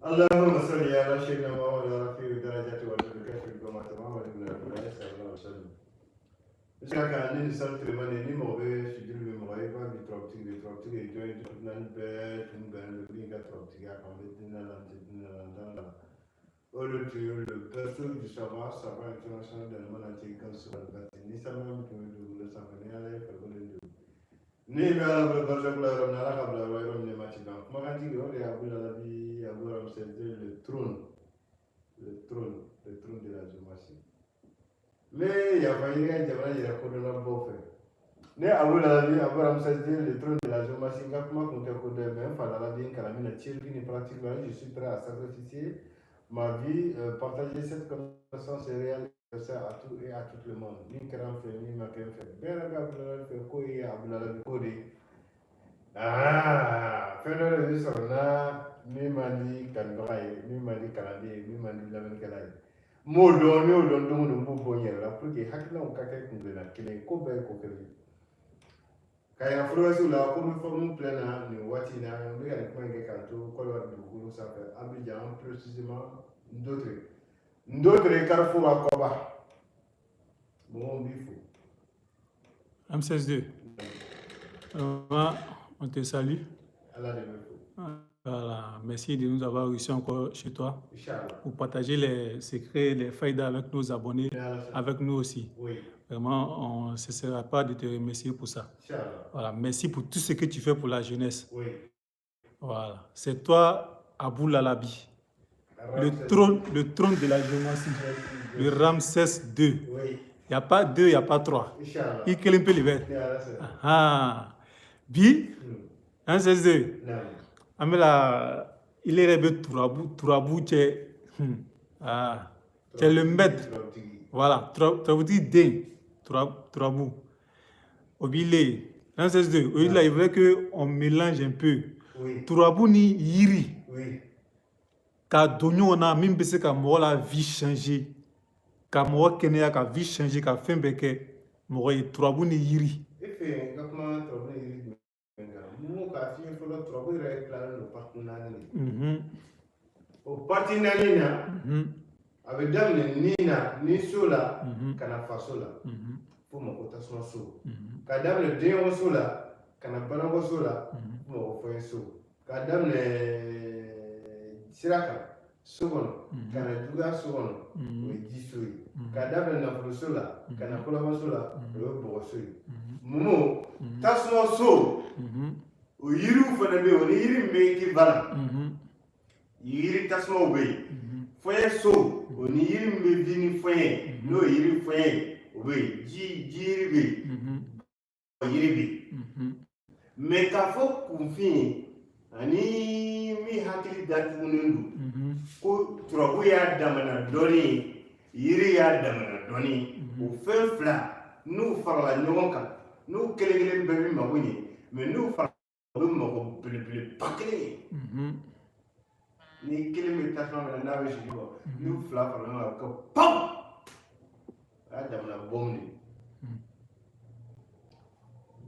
اللهم صل على سيدنا محمد رفيع الدرجات والبركات كما تمام من الله صلى الله عليه وسلم. Sira kan ni sanu tilemani ni mɔgɔ bɛ sujuru bɛ mɔgɔ ye b'a bi turabutigi de, turabutigi ye jɔn ye? Naani bɛɛ tun bɛnnen don min ka turabutigiya kan, n bɛ diinɛ la, n tɛ diinɛ la, n t'a la. O de tun ye le berceau du savoir, savant international dans le monde entier. Gawusu Bati ni sanu min tun bɛ dugukolo sanfɛ, ni Ala ye farikolo in don, ni bɛ Ala bolo barzakula yɔrɔ min na, Ala ka bila yɔrɔ min ne ma ci ban kumakantigi, o de ye Abu Lalabi Abu Ramsès, le trône, le trône, le trône de la géomancie. N bɛ yafa ɲini ka jamana yɛrɛ kodɔnnabaw fɛ. Ne Abu Lalabi Abu Ramsès, le trône de la géomancie, n ka kuma kun tɛ ko dɔ ye, mais n fa Lalabi n kalan min na théorie ni pratique la, je suis prêt à sacrifier ma vie, partager cette connaissance réelle à tout et à tout le monde. Min kɛra n fɛ, min ma kɛ n fɛ, bɛɛ yɛrɛ bɛ Abu Lalabi fɛ ko ye Abu Lalabi ko de ye. Aa, fɛn dɔ de bɛ sɔrɔ n na min man di kanubaga ye, min man di kalanden ye, min man di lamɛnnikɛla ye. N b'o dɔn, n y'o dɔn don o don, n b'o bɔ n yɛrɛ la pour que hakilinaw ka kɛ kuntilenna kelen ye, ko bɛɛ ye ko kelen ye. Ka yira followers la ko n bɛ forme plein na nin waati in na. N bɛ ka nin kuma in kɛ k'an to Côte d'Ivoire dugukolo sanfɛ, Abidjan, précisément Ndotre, Ndotre Carrefour Akɔba. Mɔgɔw b'i fo. M16-2. Vraiment, on te salue. Ala de bɛ fo. Voilà. Merci de nous avoir reçus encore chez toi Inch'Allah. pour partager les secrets, les faïdas avec nos abonnés, Ni Ala sɔnna. avec nous aussi. Vraiment, on ne cessera pas de te remercier pour ça. Inch'Allah. Voilà. Merci pour tout ce que tu fais pour la jeunesse. Voilà. C'est toi, Abou Lalabi, Ramsès. Le trône de la géomancie, le Ramsès II. Il n'y a pas deux, il n'y a pas trois. Inch'Allah. I kelen pe le bɛ. Ni Ala sɔnna. Ah. Bi, Ramsès II, Naam. an bɛna ile yɛrɛ bɛ turabu turabu cɛ. Ah. C'est le maître. Turabutigi. Voilà, turabutigi den turabu. O b'i le ye. Ramsès II, o là, il voulait que on mélange un peu. Turabu ni yiri ka don ɲɔgɔn na, min bɛ se ka mɔgɔ la vie changer, ka mɔgɔ kɛnɛya, ka vie changer, ka fɛn bɛɛ kɛ mɔgɔ ye, turabu ni yiri. E fɛ n ka kuma turabu ni yiri jumɛn kan? Mun k'a f'i ye fɔlɔ, turabu yɛrɛ tilalen don partie naani de. O partie naani na, a bɛ daminɛ ni na, ni so la, ka na faso la, f'o ma ko tasuma so. K'a daminɛ denɲɔgɔnso la ka na banakɔso la, f'o ma ko fɔɲɛso. K'a daminɛ sira kan so kɔnɔ ka na juguya so kɔnɔ, o ye jiso ye. K'a daminɛ nafoloso la ka na kolabaso la, o ye bɔgɔso ye. Mumu tasuma so, o yiriw fana bɛ yen, o ni yiri min bɛ équivalent, yiri tasumaw bɛ yen. Fɔɲɛ so, o ni yiri min bɛ vi ni fɔɲɛ ye, n'o ye yiri fɔɲɛ ye, o bɛ yen. Ji yiri bɛ yen, yiri bɛ yen. Mais k'a fɔ kunfin ani min hakili datugulen don ko turabu y'a damana dɔɔni ye, yiri y'a damana dɔɔni ye, o fɛn fila n'u farala ɲɔgɔn kan, n'u kelen kelen bɛɛ bɛ mago ɲɛ, mais n'u farala, u bɛ mago belebeleba kelen ye. Ni kelen bɛ tasuma minɛ n'a bɛ sisi bɔ, n'u fila farala ɲɔgɔn kan, a bɛ kɛ pam, o y'a damana bɔmu de ye.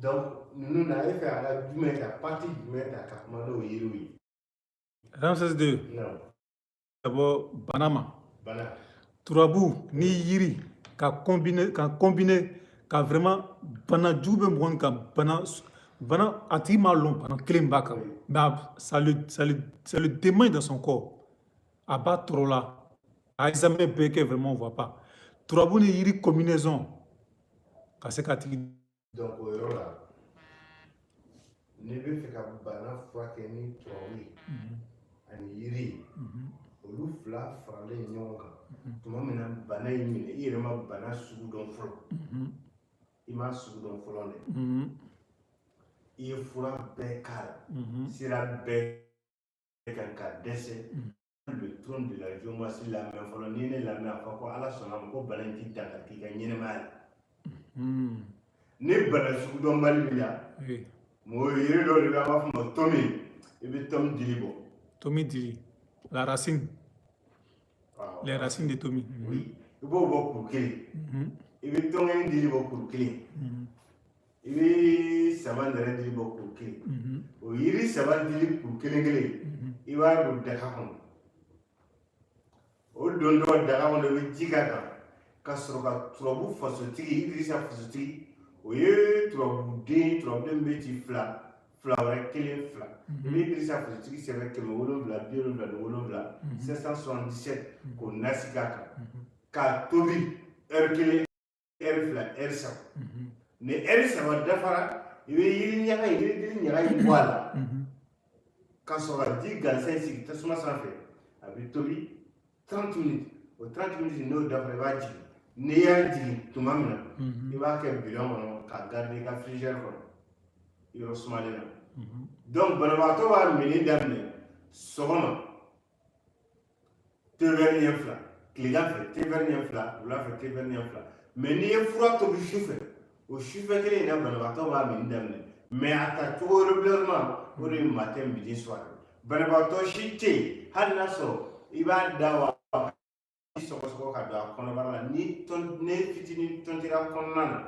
Donc ninnu na, e fɛ a ka jumɛn ta, partie jumɛn ta ka kuma n'o yiriw ye? Ramsès II. Non. D'abord bana ma. Bana. Turabu ni yiri ka combiner ka vraiment bana jugu bɛ mɔgɔ min kan, bana a tigi m'a lɔn bana kelen b'a kan, mais ça le démange dans son corps, a b'a tɔɔrɔ la, a examen bɛɛ kɛ, vraiment on voit pas. Turabu ni yiri combinaison ka se k'a tigi. Donc o yɔrɔ la, n'i bɛ fɛ ka bana furakɛ ni turabu ye ani yiri ye, olu fila faralen ɲɔgɔn kan, tuma min na bana y'i minɛ, i yɛrɛ ma bana sugu dɔn fɔlɔ, i m'a sugu dɔn fɔlɔ dɛ, i ye fura bɛɛ k'a la, sira bɛɛ kan ka dɛsɛ, le trône de la géomancie lamɛn fɔlɔ. N'i ye ne lamɛn, a fɔ ko Ala sɔnna a ma ko bana in ti dankari k'i ka ɲɛnɛmaya la. Ni bana sugudɔnbali b'i la, mɔgɔ yiri dɔ de bɛ, an b'a fɔ o ma tomi, i bɛ tomi dili bɔ. Tomi dili, la racine. Awɔ. Les racines de tomi. Oui, i b'o bɔ kuru kelen, i bɛ tɔnkɛni dili bɔ kuru kelen, i bɛ sama nɛrɛ dili bɔ kuru kelen. O yiri saba dili kuru kelen kelen, i b'a don daga kɔnɔ. dontɔ daga kɔnɔ, i bɛ ji k'a kan ka sɔrɔ ka turabu fasotigi, Idrissa fasotigi, o ye turabuden, turabuden bɛ ci fila fila wɛrɛ kelen fila. I bɛ Idrissa fasotigi sɛbɛn 777, 777, k'o nasi k'a kan k'a tobi heure kelen, heure fila, heure saba. Ni heure saba dafara, i bɛ yiri ɲaga in, yiridili ɲaga in bɔ a la ka sɔrɔ ka ji gansan sigi tasuma sanfɛ. A bɛ tobi 30 minutes. O 30 minutes n'o dafara, i b'a jigin. N'i y'a jigin tuma min na, i b'a kɛ bidɔn kɔnɔ k'a garder i ka frigidaire kɔnɔ yɔrɔ sumalen na. Donc banabagatɔ b'a minni daminɛ sɔgɔma thé vert ɲɛ fila, tilegan fɛ thé vert ɲɛ fila, wula fɛ thé vert ɲɛ fila. Mais n'i ye fura tobi su fɛ, o sufɛ kelen in na, banabagatɔ b'a minni daminɛ. Mais a ta cogo régulièrement, o de ye matin, midi, soir. Banabagatɔ si tɛ yen, hali n'a sɔrɔ i b'a da wa sɔgɔsɔgɔ ka don a kɔnɔbara la, ni tɔn ne fitinin tɔntira kɔnɔna na,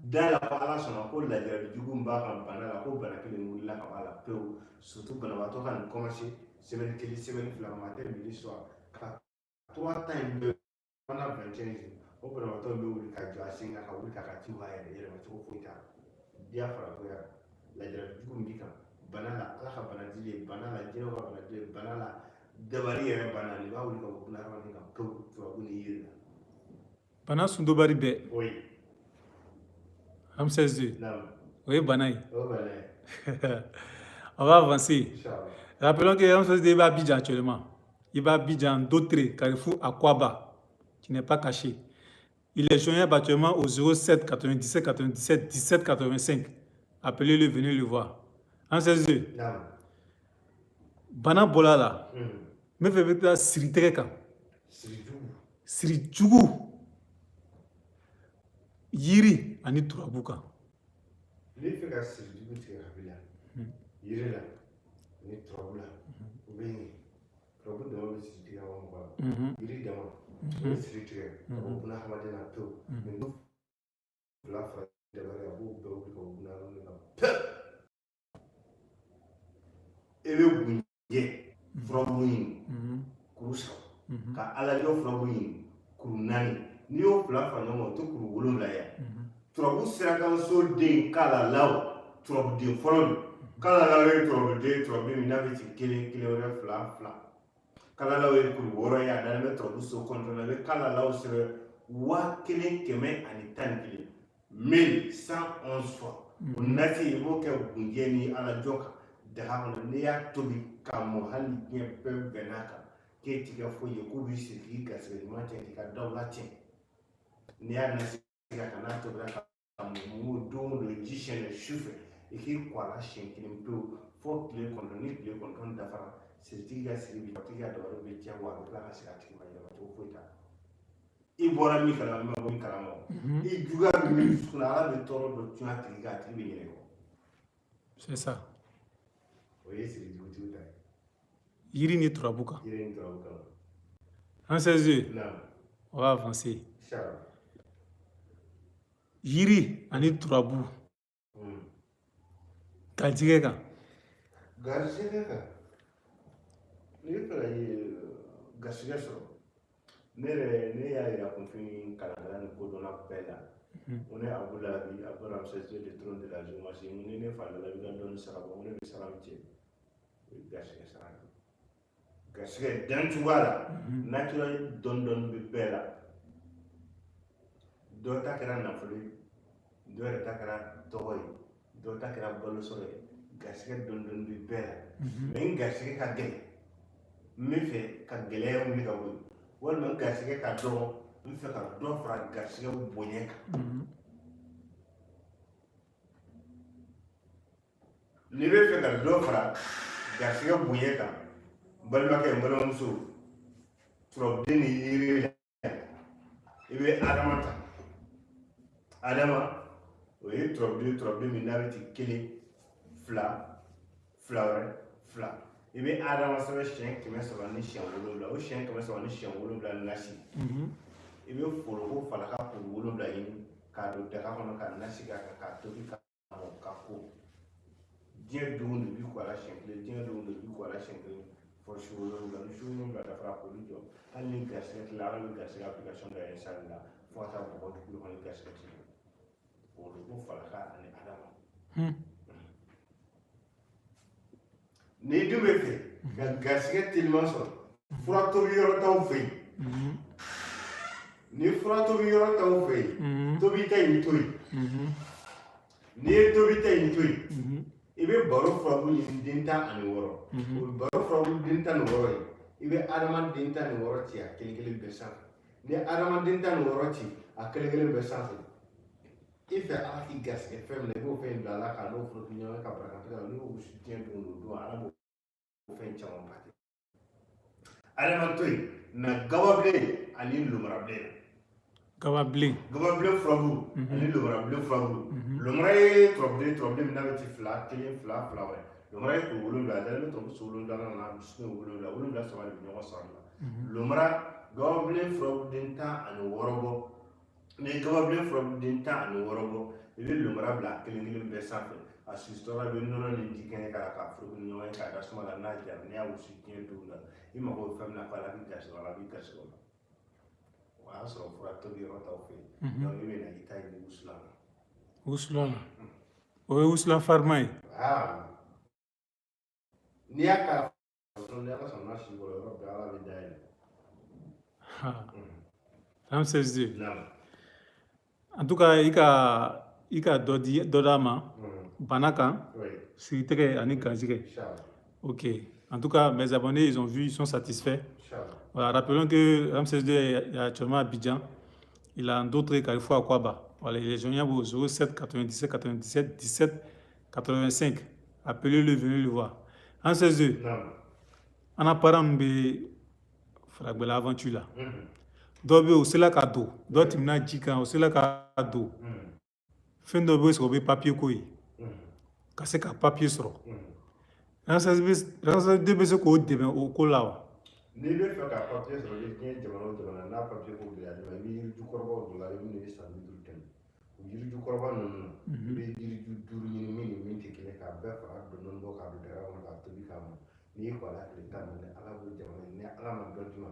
da la ko Ala sɔnna ko lajarabi jugu min b'a kan bana la, ko bana kelen wulila ka bɔ a la pewu. Surtout banabagatɔ ka nin commencer semaine kelen, semaine fila, matin, midi, soir, ka trois temps in bɛɛ pendant 21 jours, o banabagatɔ bɛ wuli ka jɔ a sen kan, ka wuli k'a ka ciw a yɛrɛ yɛlɛma cogo foyi t'a la. Diya farakoya lajarabi jugu min b'i kan bana la, Ala ka bana dili ye bana la, jinɛw ka bana dili ye bana la, dabali yɛrɛ bana, nin b'a wuli ka bɔ bunahadamaden kan pewu, turabu ni yiri la. Bana sundobari bɛɛ. Oui. Ramsès II. Naam. O ye bana ye. O bana ye. On va avancer. Inchallah. Rappelons que Ramsès II va à Abidjan actuellement. Il va à Abidjan, d'autres, Carrefour Akwaba, qui n'est pas caché. Il est joignable actuellement au 07 97 97 17 85. Appelez-le, venez le voir. Ramsès II. Naam. Bana bɔla la. N bɛ fɛ bɛ taa siri tɛgɛ kan. Siri jugu. Siri jugu. Yiri ani turabu kan. N'i fɛ ka siri jugu tigɛ ka b'i la, yiri la ni turabu la, o bɛ ɲɛ. Turabu dama bɛ siri tigɛ ka bɔ mɔgɔ la. Yiri dama o bɛ siri tigɛ ka bɔ bunahadamaden na pewu. Mɛ fila fara dabali, a b'o bɛɛ wuli ka bɔ bunahadamaden na pewu. I bɛ gunjɛ furabulu ɲini kuru saba, ka alajɔ furabulu ɲini kuru naani. N'i y'o fila fara ɲɔgɔn kan, o tɛ kuru wolonwula ye. Turabu sirakanso den kalalaw, turabuden fɔlɔ don. Kalalaw ye turabuden, turabuden min n'a bɛ ci kelen kelen wɛrɛ fila fila. Kalalaw ye kuru wɔɔrɔ ye, a dalen bɛ turabu so kɔnɔntɔn na. I bɛ kalalaw sɛbɛn 1111, 1111 fois. O nasi, i b'o kɛ gunjɛ ni alajɔ kan daga kɔnɔ. N'i y'a tobi k'a mɔ, hali ni diɲɛ bɛɛ bɛnn'a kan k'e t'i ka foyi ye, k'u b'i siri k'i garisɛgɛ ɲuman tiɲɛ, k'i ka dawula tiɲɛ, n'i y'a nasi ka n'a tobira ka mɔ mugu, don o don ji siyɛnɛ su fɛ, i k'i kɔ a la siɲɛ kelen pewu fo tile kɔnɔntɔn. Ni tile kɔnɔntɔn dafara, siritigi ka siri bi, tigi ka dabali bɛ tiɲɛ, wa a bɛ tila ka segin a tigi ma, yɛlɛma cogo foyi t'a la. I bɔra min kalama, i ma bɔ min kalama, o i juguya min bɛ dusukun na, Ala bɛ tɔɔrɔ dɔ cun a tigi kan, a tigi bɛ ɲinɛ kɔ. C'est ça. O ye siri jugutigiw ta ye. Yiri ni turabu kan. Yiri ni turabu kan. Ramsès II. Naam. On va avancer. Inchallah. Yiri ani turabu. Garijɛgɛ kan. Garijɛgɛ kan, n'i bɛ fɛ ka garijɛgɛ sɔrɔ, ne yɛrɛ ne y'a yira kunfin kalankɛla ni kodɔnna bɛɛ la. N ko ne Abu Lahabi, Abu Ramsès II, le trône de la géomancie, n ko ni ne fa dala, i bɛ ka dɔnni sara bɔ, n ko ne bɛ sara min cɛ, o ye garijɛgɛ sara ye. Garijɛgɛ dan cogoya la, naturel, dɔɔni dɔɔni bɛ bɛɛ la. Dɔ ta kɛra nafolo ye, dɔ yɛrɛ ta kɛra tɔgɔ ye, dɔ ta kɛra balo sɔrɔ ye. Garijɛgɛ dɔɔni dɔɔni bɛ bɛɛ la. Mais n garijɛgɛ ka gɛlɛn, n bɛ fɛ ka gɛlɛya wuli ka bɔ yen, walima n garijɛgɛ ka dɔgɔ, n bɛ fɛ ka dɔ fara garijɛgɛ bonya kan. N'i bɛ fɛ ka dɔ fara garijɛgɛ bonya kan, n balimakɛ, n balimamuso, turabuden ni yiri la, i bɛ adama ta. Adama, o ye turabuden, turabuden min n'a bɛ ci kelen fila fila wɛrɛ fila. I bɛ adama sɛbɛn siɲɛ kɛmɛ saba ni siɲɛ wolonwula. O siɲɛ kɛmɛ saba ni siɲɛ wolonwula nasi, i bɛ foroko falaka kuru wolonwula ɲini k'a don daga kɔnɔ, k'a nasi k'a kan, k'a tobi k'a mɔ, k'a ko. Diɲɛ don o don i bɛ ko a la siɲɛ kelen, diɲɛ don o don i bɛ ko a la siɲɛ kelen, fo su wolonwula. Ni su wolonwula dafara, k'olu jɔ. Hali ni garisɛgɛ tila, ala bɛ garisɛgɛ application dɔ installé la fo ka taa bɔgɔ dugukolo kɔnɔ garisɛgɛ t'i la. O de ko falaka ani adama. N'i dun bɛ fɛ ka garisɛgɛ teliman sɔrɔ, fura tobi yɔrɔ t'aw fɛ yen. Ni fura tobi yɔrɔ t'aw fɛ yen, tobi ta in to yen. N'i ye tobi ta in to yen, i bɛ baro furabulu ɲini den 16. O baro furabulu den 16 ye, i bɛ adamaden 16 ci a kelen kelen bɛɛ sanfɛ. Ni ye adamaden 16 ci a kelen kelen bɛɛ sanfɛ, i fɛ ala k'i garisɛgɛ fɛn min na, i b'o fɛn in bila ala k'a n'o foroki ɲɔgɔn ka barika tigɛ la. N'i y'o wusu diɲɛ don o don, ala b'o fɛn caman ba kɛ. Adama to yen na, gababilen ani lomarabilen. Gababilen. Gababilen furabulu ani lomarabilen furabulu. Lomara ye turabuden, turabuden min n'a bɛ ci 2 1 2 2 wɛrɛ. Lomara ye kuru 7, a dalen bɛ turabu so 7 na, dusukun 7, 7 saba de bɛ ɲɔgɔn sɔrɔ la. Lomara gababilen furabuden 16 bɔ. N'i ye gababilen furabuden 16 bɔ, i bɛ lomara bila a kelen kelen bɛɛ sanfɛ. A susutɔla i bɛ nɔnɔ ni ji kɛnɛ k'a la k'a foroko ni ɲɔgɔn ye k'a da suma la. N'a jara, n'i y'a wusu diɲɛ don la, i mago bɛ fɛn min na, ko ala b'i garisɛgɛ o la, a b'i garisɛgɛ o la. O y'a sɔrɔ fura tobi yɔrɔ t'aw fɛ yen. Donc i bɛ na i ta ɲini wusulan na. Wusulan na, o ye wusulan farima ye. N'i y'a k'a la, ni ala sɔnna si bɔra yɔrɔ bɛɛ, ala bɛ dayɛlɛ. Ramsès 2. En tout cas, i ka dɔ di dɔ d'a ma bana kan, sigitigɛ ani garisɛgɛ. Ok. En tout cas, mes abonnés, ils ont vu, ils sont satisfaits. Voilà, rappelons que Ramsès 2 est actuellement à Abidjan. Il a d'autres carrefours à Kouaba. Voilà, il est joignable au 07 97 97 17 85. Appelez-le, venez le voir. Ramsès 2, en apparent bɛ faragbɛla aventure la. Dɔw bɛ yen, o sela ka don, dɔw tɛmɛna ji kan, o sela ka don. Fɛn dɔ bɛ sɔrɔ, o bɛ papier ko ye, ka se ka papier sɔrɔ. Ramsès 2 bɛ se k'o dɛmɛ o ko la wa? N'i bɛ fɛ ka papier sɔrɔ, i bɛ diɲɛ jamana o jamana n'a papier ko gɛlɛya ma, i bɛ yirijukɔrɔbaw don la, i bɛ n'u san 50 tɛmɛ. O yirijukɔrɔba ninnu, i bɛ yiriju 5 ɲini min ni min tɛ kelen, k'a bɛɛ fara dɔɔni dɔɔni bɔ k'a don daga kɔnɔ k'a tobi k'a mɔ. N'i y'i kɔ a la tile 14, ala b'o jamana ni ala ma dɔ d'i ma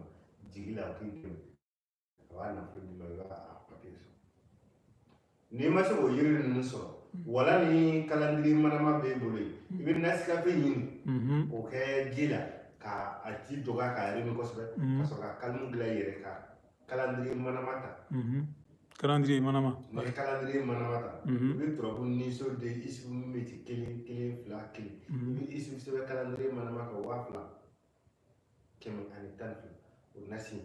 jigi la k'i dɛmɛ, a b'a nafolo d'i ma, i b'a papier sɔrɔ. N'i ma se k'o yiri ninnu sɔrɔ, wala ni kalandiri manama b'e bolo yen, i bɛ nasikafe ɲini k'o kɛ ji la ka a ji dɔgɔya k'a yɛrɛ min kosɛbɛ, ka sɔrɔ ka kalimu dilan i yɛrɛ ka kalandiri manama ta. Kalandiri manama. N'i ye kalandiri manama ta, i bɛ turabu niso de isifu min bɛ ci 1 1 2 1, i bɛ isifu sɛbɛn kalandiri manama kan 2112. O nasi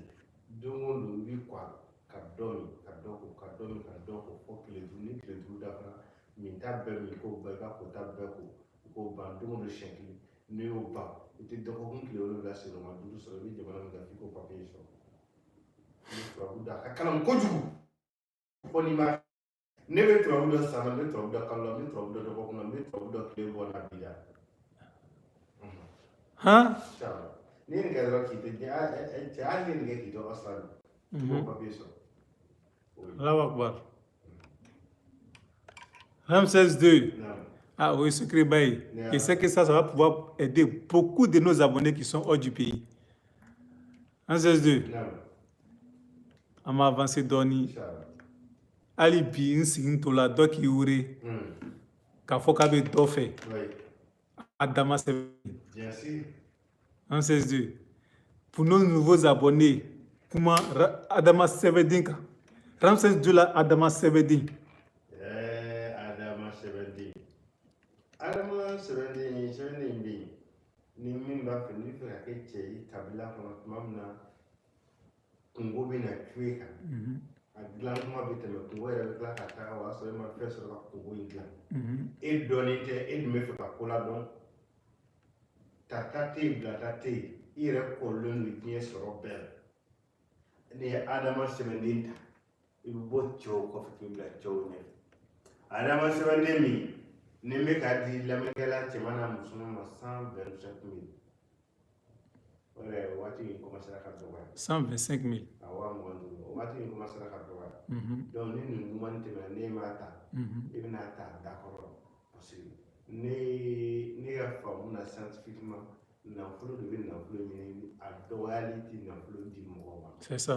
don o don i b'i kɔ a la ka dɔ min ka dɔ ko, ka dɔ min ka dɔ ko fo tile 5. Ni tile 5 dafara, min ta bɛɛ min k'o ban, i ka ko ta bɛɛ ko k'o ban don o don siɲɛ 1. N'i y'o ban, i tɛ dɔgɔkun tile 7 senma 5 sɔrɔ, i bɛ jamana min kan f'i k'o papiye sɔrɔ. I bɛ turabu da a ka kalan kojugu fo n'i ma. Ne bɛ turabu dɔ san na, n bɛ turabu dɔ kalo la, n bɛ turabu dɔ dɔgɔkun na, n bɛ turabu dɔ tile bɔ na bi la. Han? N'i ye nin kɛ dɔrɔn k'i tɛ diɲɛ cɛ, hali ni nin kɛ k'i to Australie, i b'o papiye sɔrɔ. Allahu Akbar. Ramsès 2. Ah oui, secret bail. Et c'est que ça va pouvoir aider beaucoup de nos abonnés qui sont hors du pays. Ramsès 2. An ma avancer dɔɔni. Hali bi n sigi to la dɔ k'i wele k'a fɔ k'a bɛ dɔ fɛ. Adama sɛbɛn. Ramsès 2. Pour nos nouveaux abonnés, kuma Adama sɛbɛnden kan. Ramsès 2 la Adama sɛbɛnden. Adama sɛbɛnden. Adama sɛbɛnden, sɛbɛnden bɛ yen. Ni min b'a fɛ, n'i fɛ ka kɛ cɛ ye kabila kɔnɔ tuma min na, kungo bɛ na cu e kan. A dilan kuma bɛ tɛmɛ, kungo yɛrɛ bɛ tila ka taga, o y'a sɔrɔ e ma fɛn sɔrɔ ka kungo in dilan. E dɔnnen tɛ, e dun bɛ fɛ ka ko ladɔn. Tata tɛ yen, bilata tɛ yen, i yɛrɛ kɔrɔlen don diɲɛ sɔrɔ bɛɛ la. N'i ye Adama sɛbɛnden ta, i bɛ bɔ cɛw kɔfɛ k'i bila cɛw ɲɛfɛ. Adama sɛbɛnden min ni n bɛ k'a di lamɛnnikɛla cɛman n'a musoman ma, 125 000. O yɛrɛ waati in commencera ka dɔgɔya. 125 000. A 25 000. O waati in commencera ka dɔgɔya. Donc ni nin ɲuman tɛmɛna, n'e m'a ta, i bɛna ta a da kɔrɔ. Parce que ne ka faamu na scientifiquement, Nafolo de bɛ nafolo ɲini, a dɔgɔyali tɛ nafolo di mɔgɔ ma. C'est ça.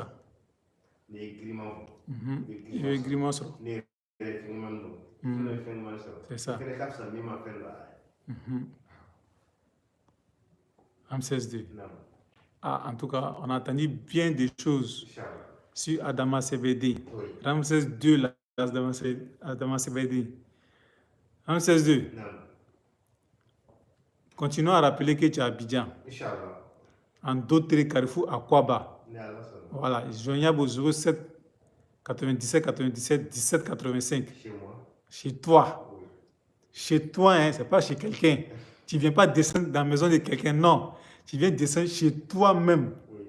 N'i ye giriman fɔ, I bɛ giriman sɔrɔ. Ne yɛrɛ ye fɛn dɔn, fɛnɛ ye fɛn ɲuman sɔrɔ. C'est ça. I fɛnɛ ka fisa min ma fɛn dɔn a ye. Ramsès II. Naam. Ah, en tout cas, on a entendu bien des choses Inch'Allah. sur Adama CBD. Oui. Ramsès II, là, Adama CBD. Ramsès II, Naam. continuons à rappeler que tu es à Abidjan, Inch'Allah. En d'autres Carrefour à Kouaba. Ni Ala sɔnna. Voilà, joignable au 07 97 97 17 85. Chez moi. Chez toi. Oui. Chez toi, hein, c'est pas chez quelqu'un. Tu viens pas descendre dans la maison de quelqu'un, non. Tu viens descendre chez toi-même. Oui.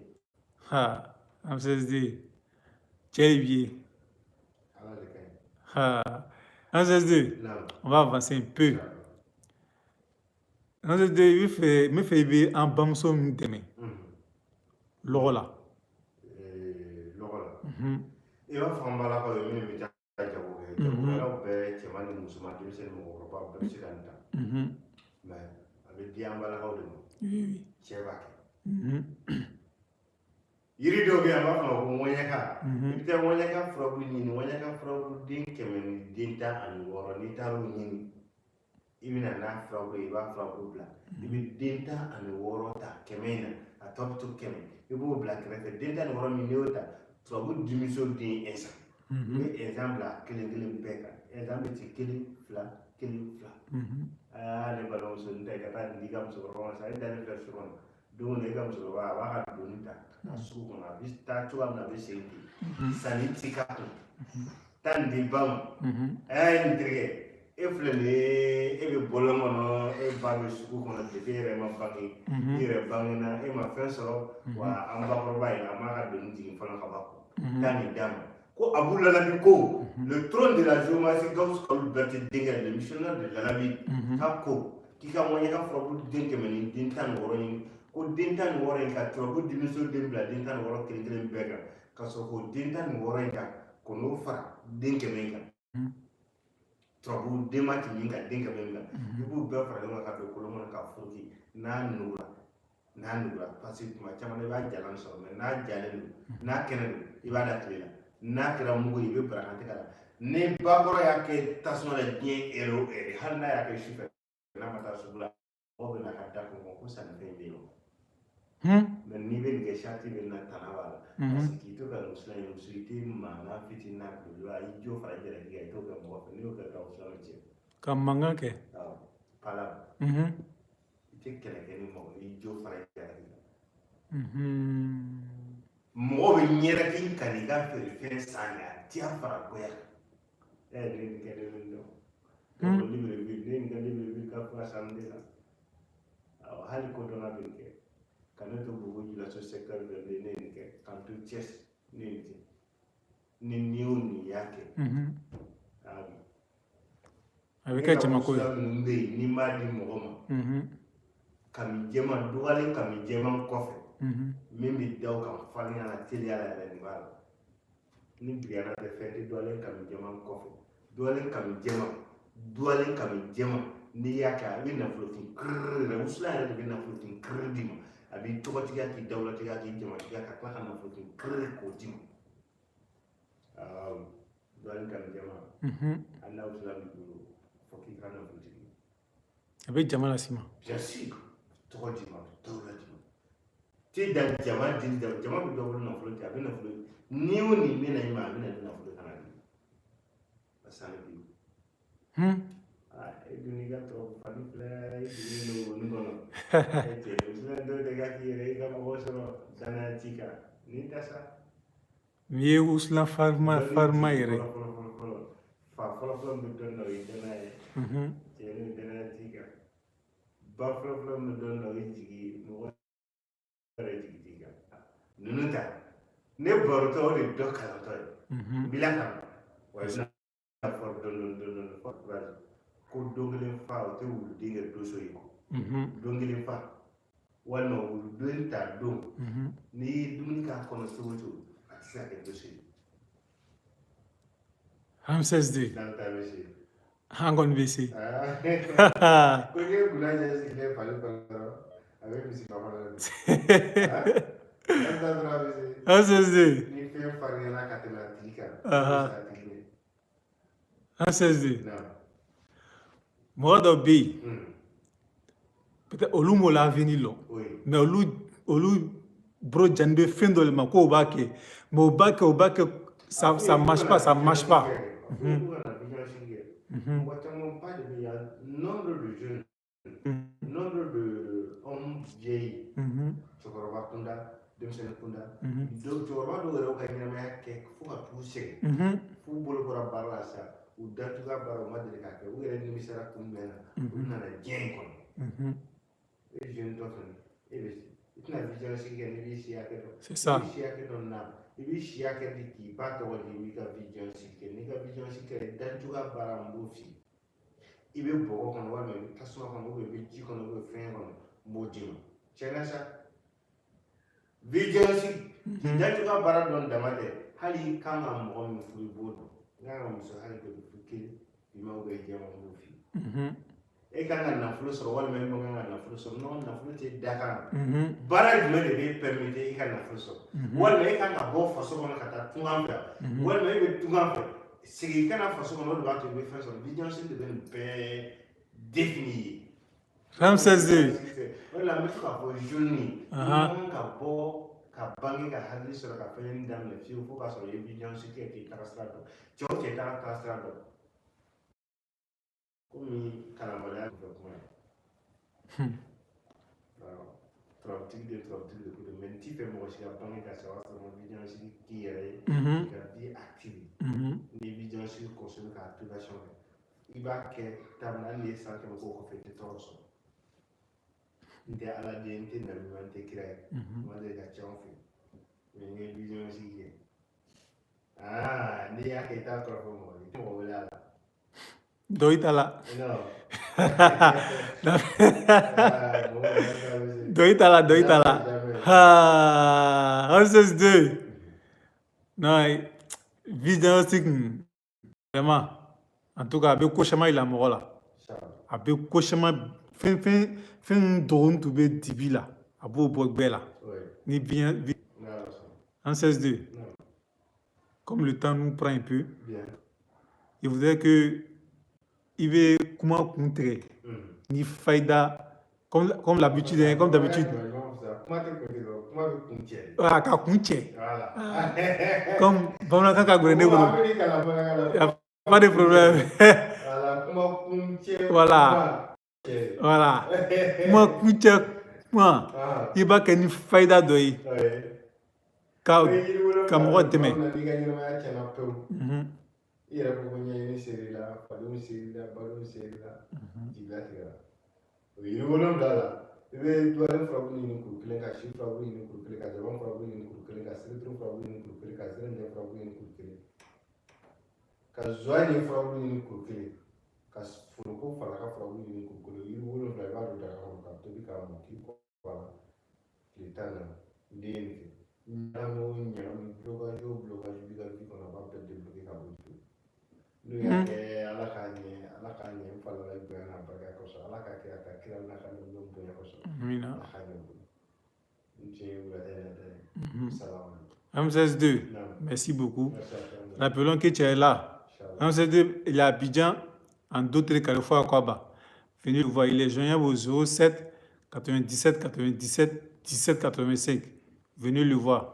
Ah, Ramsès II, tu es bien. Ala de ka ɲi. Ah, Ramsès II, Naam. On va avancer un peu. Inch'Allah. Ramsès II, i fɛ n bɛ fɛ i bɛ an bamuso min dɛmɛ lɔgɔ la. Lɔgɔ la. I b'a fɔ an balakaw ye minnu bɛ taa jago kɛ. Jagokɛlaw bɛɛ, cɛman ni musoman, denmisɛnnin, mɔgɔkɔrɔba, bɛɛ bɛ se ka nin ta. Mais a bɛ di an balakaw de ma. Cɛ b'a kɛ. Yiri dɔw bɛ yen, an b'a fɔ o ma ko ŋɔɲɛka. I bɛ taa ŋɔɲɛka furabulu ɲini, ŋɔɲɛka furabulu den 116, n'i taar'o ɲini, i bɛ na n'a furabulu ye, i b'a furabulu bila. I bɛ den 16 ta 100 in na, a tɔ bɛ to 100, i b'o bila kɛrɛfɛ. Den 16 min, n'i y'o ta, turabu dimiso den ɛnzan, i bɛ ɛnzan bila kelen kelen bɛɛ kan. Ɛnzan bɛ ci kelen fila kelen fila. Aa, ne balimamuso, n tɛ ka taa nin di i ka musokɔrɔba ma sa. E dalen filɛ so kɔnɔ don o don, e ka musokɔrɔba, a b'a ka doni ta ka taa sugu kɔnɔ, a bɛ taa cogoya min na, a bɛ segin ten, sanni ti k'a kun. Taa nin di ba ma. Ɛɛ, n terikɛ, e filɛ nin ye, e bɛ bɔlɔn kɔnɔ, e ba bɛ sugu kɔnɔ depuis e yɛrɛ ma bange, i yɛrɛ bangena, e ma fɛn sɔrɔ wa. An bakɔrɔba in, a m'a ka doni jigin fɔlɔ ka ban kun. Taa nin d'a ma ko Abu Lalabi, ko le trône de la géomancie, Gawusu Kalu Berete denkɛ, le missionnaire de Lalabi, k'a ko k'i ka ŋɔɲɛka furabulu den 116 ɲini, ko den 16 in ka turabu denmuso den bila den 16 kelen kelen bɛɛ kan, ka sɔrɔ k'o den 16 in ta ko n'o fara den 100 in kan, turabu den ma ci min kan, den 100 in kan, i b'u bɛɛ fara ɲɔgɔn kan ka don kolon kɔnɔ ka foroki. N'a nugura, n'a nugura, parce que tuma caman i b'a jalan sɔrɔ, mais n'a jalen don, n'a kɛnɛ don, i b'a da tile la. N'a kɛra mugu ye, i bɛ barakan tigɛ la. Ni bakɔrɔ y'a kɛ tasuma la diɲɛ ɛrɛ o ɛrɛ, hali n'a y'a kɛ sufɛ, n'a ma taa sugu la, mɔgɔw bɛ na ka da kɔnkɔn ko sannifɛn bɛ yen. Mais n'i bɛ nin kɛ, sariti bɛ na, tana b'a la, parce que k'i to ka wusulan ye, muso, i tɛ mankan fitinin n'a belebeleba, i jo fara i jalaki kan, i t'o kɛ mɔgɔ fɛ. N'i y'o kɛ ka wusulan bɛ tiɲɛ. Ka mankan kɛ. Awɔ, pala, i tɛ kɛlɛ kɛ ni mɔgɔ, i jo fara i jalaki kan. Mɔgɔ bɛ ɲɛnakili ka n'i ka feerefɛn san de, a diya fara goya. E ne nin kɛ, ne bɛ nin dɔn. Donc Libreville, ne nin kɛ Libreville ka fura san de la. Awɔ, hali kodɔnna bɛ nin kɛ. Ka ne to Bobo Julaso secteur 22, ne ye nin kɛ. K'an to Thiès, ne ye nin kɛ. Ni n'i y'o nin y'a kɛ. Aa, A bɛ kɛ jamako ye. Ninnu bɛ yen, n'i m'a di mɔgɔ ma, kami jɛman dugalen, kami jɛman kɔfɛ, min bɛ da o kan falenya la teliya la yɛrɛ, nin b'a la. Ni bigana tɛ, fɛn tɛ dɔlen kami jɛman kɔfɛ. Dɔlen kami jɛman, dɔlen kami jɛman, n'i y'a kɛ, a bɛ nafolofin kiriri yɛrɛ. Wusulan yɛrɛ de bɛ nafolofin kiriri d'i ma. A b'i tɔgɔtigiya, k'i dawulatigiya, k'i jamatigiya, ka tila ka nafolofin kiriri k'o d'i ma. Awɔ, dɔlen kami jɛman, hali n'a wusulan b'i bolo, fo k'i ka nafolotigi ye. A bɛ jama las'i ma. Bien sûr, tɔgɔ d'i ma, a bɛ dawula d'i ma. T'i dan jama dili da, jama bɛ dɔ bolo nafolo tɛ, a bɛ nafolo ni o nin bɛ na i ma, a bɛ na ni nafolo ka na di a sanni b'i bolo. Aa, e dun n'i ka tubabu fani filɛ, e donnen don wo kɔnɔ. E cɛ, wusulan dɔw de ka k'i yɛrɛ ye, i ka mɔgɔw sɔrɔ danaya t'i kan nin tɛ sa. Nin ye wusulan farima farima yɛrɛ. Fɔlɔ fɔlɔ fɔlɔ fɔlɔ, fa fɔlɔ fɔlɔ min bɛ dɔn na, o ye danaya ye. Cɛ, n'o danaya t'i kan, ba fɔlɔ fɔlɔ min bɛ dɔn na, o ye jigi ye, mɔgɔ yɛrɛ jigi t'i kan. Ninnu ta, ne barotɔ, o de dɔ kalantɔ ye. N b'i lakana wa, i bɛna fɔ dɔɔni dɔɔni dɔɔni fɔ courage ko don kelen fa, o tɛ wuluden kɛ donso ye. Don kelen fa walima wuluden ta don, n'i ye dumuni k'a kɔnɔ cogo o cogo, a tɛ se ka kɛ donso ye. Ramsès II. N'an ta bɛ se. An kɔni bɛ se. Ko n'i ye kunna ɲɛ sigilen fali kɔrɔ, a A bɛ misi ba fana dɛ. An ta dɔrɔn a bɛ se. Ramsès. Ni fɛn farinyana ka tɛmɛ a tigi kan, Aha. a bɛ se a tigi ɲɛ. Ramsès. Naam. Mɔgɔ dɔ bɛ yen, peut-être olu m'o l'avenir lɔn, mais olu bolo jani bɛ fɛn dɔ de ma k'o b'a kɛ, mais o b'a kɛ, o b'a kɛ, ça marche pas, ça marche pas. Mɔgɔ camanba de bɛ yan, nombre de jeunes, nombre de hommes vieilles, cɛkɔrɔba kunda, denmisɛnnin kunda, dɔw, cɛkɔrɔba dɔw yɛrɛ ka ɲɛnamaya kɛ fo ka t'u sɛgɛn, f'u bolo bɔra baara la sa, u datugu baara, u ma deli k'a kɛ, u yɛrɛ nimisara kun jumɛn na u nana diɲɛ in kɔnɔ? E jeune dɔ fɛnɛ, e bɛ i tɛna vision sigi kɛ n'i b'i si hakɛ dɔn. C'est ça. I b'i si hakɛ dɔn na, i b'i si hakɛ di k'i ba tɔgɔ di, i b'i ka vision sigi kɛ. N'i ka vision sigi kɛ, dancogoya baara, n b'o f'i ye. I bɛ bɔgɔ kɔnɔ walima i bɛ tasuma kɔnɔ, i bɛ ji kɔnɔ, i bɛ fɛn kɔnɔ, n b'o d'i ma. Tiɲɛna sa, vision sigi k'i dancogoya baara dɔn dama tɛ, hali i kan ka mɔgɔ min furu, i b'o dɔn. I kan ka muso hali dɔ furu, kelen finman ou bien jɛman, n b'o f'i ye. E kan ka nafolo sɔrɔ walima e man kan ka nafolo sɔrɔ? Non, nafolo tɛ dakan. Baara jumɛn de b'e permettre i ka nafolo sɔrɔ? Walima e kan ka bɔ faso kɔnɔ ka taa tungan fɛ, walima e bɛ tungan fɛ, segin i ka na faso kɔnɔ, o de b'a to i bɛ fɛn sɔrɔ. Vision de bɛ nin bɛɛ définir ye. Ramsès. O de la n bɛ to k'a fɔ jeune ye, i man kan ka bɔ ka bange ka hakili sɔrɔ ka fɛn daminɛ fiyewu fo k'a sɔrɔ i ye vision kɛ k'i taga sira dɔn. Cɛ o cɛ t'a taga sira dɔn, komi kalanbaliya fɛ kuma ye. Turabutigi de, turabutigi de ko don, mais n t'i fɛ mɔgɔ si ka bange ka sɔrɔ o y'a sɔrɔ ma vision sigi k'i yɛrɛ ye, k'i ka vie active. Ni vision sigi kosɛbɛ ka activation kɛ, i b'a kɛ daminɛ, hali n'i ye san 100 k'o kɔfɛ, i tɛ tɔɔrɔ sɔrɔ. N tɛ ala den, n tɛ nabi ɲuman, n tɛ kira ye, n ma deli ka caman fɛ, mais n ye vision sigi kɛ. Aa, n'i y'a kɛ, i t'a tɔɔrɔ fɔ mɔgɔ ye, i tɛ mɔgɔ wele a la. Dɔ i ta la. Non. Dɔ i ta la, dɔ i ta la. Ah, Ramsès 2. Non, vision sigi vraiment, en tout cas, a bɛ ko caman yira mɔgɔ la. A bɛ ko caman, fɛn fɛn fɛn dɔgɔnin tun bɛ dibi la, a b'o bɔ gbɛ la. Ni bien Ramsès 2. Comme le temps nous prend un peu, il voudrait que i bɛ kuma kun tigɛ ni fayida, comme l'habitude, hein, comme d'habitude. Kuma tɛ kun tigɛ, kuma bɛ kun cɛ. Ah, ka kun cɛ. Comme bamanankan ka gɛlɛn ne bolo. A bɛ n'i kalan bamanankan na. Y a pas de problème. Voilà, kuma kun cɛ. Voilà. Kuma cɛ. Voilà, kuma kun cɛ kuma, i b'a kɛ ni fayida dɔ ye ka mɔgɔ dɛmɛ. N'i ka ɲɛnamaya tiɲɛna pewu, i yɛrɛ ko ko ɲɛɲini ser'i la, fadenw ser'i la, badenw ser'i la, jigila tigɛra. O yiri wolonwula la, i bɛ duwalen furabulu ɲini kuru kelen, ka si furabulu ɲini kuru kelen, ka jaban furabulu ɲini kuru kelen, ka sereturu furabulu ɲini kuru kelen, ka zɛrɛnjɛ furabulu ɲini kuru kelen, ka zuwa furabulu ɲini kuru kelen, ka foroko falaka furabulu ɲini kuru kelen. Yiri wolonwula, i b'a don daga kɔnɔ ka tobi k'a mɔ, k'i kɔ a la tile 14. N'i ye nin kɛ, ɲagami o ɲagami, blocage o blocage b'i ka vie kɔnɔ, a b'a bɛɛ débloquer ka bɔ yen pewu. N'u y'a kɛ, Ala k'a ɲɛ, Ala k'a ɲɛ n fa la bonya n'a barika kosɔn, Ala k'a kɛ a ka kira n'a ka ɲɔgɔn bonya kosɔn. Amina. Ala k'a ɲɛ u bolo. N ce wulada in na dɛ. Salam. Ramsès 2, Naam. Merci beaucoup. Merci à toi. Rappelons que tu es là. Inch'Allah. Ramsès 2, il est à Abidjan, en d'autres carrefour à Kwaba. Venez le voir, il est joignable au 07 97 97 17 85. Venez le voir.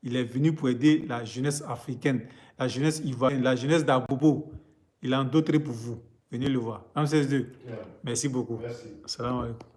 Il est venu pour aider la jeunesse africaine, la jeunesse ivoirienne, la jeunesse d'Abobo. Il a en d'autres pour vous. Venez le voir. Ramsès 2, Naam. merci beaucoup. Merci. Salam alaikum.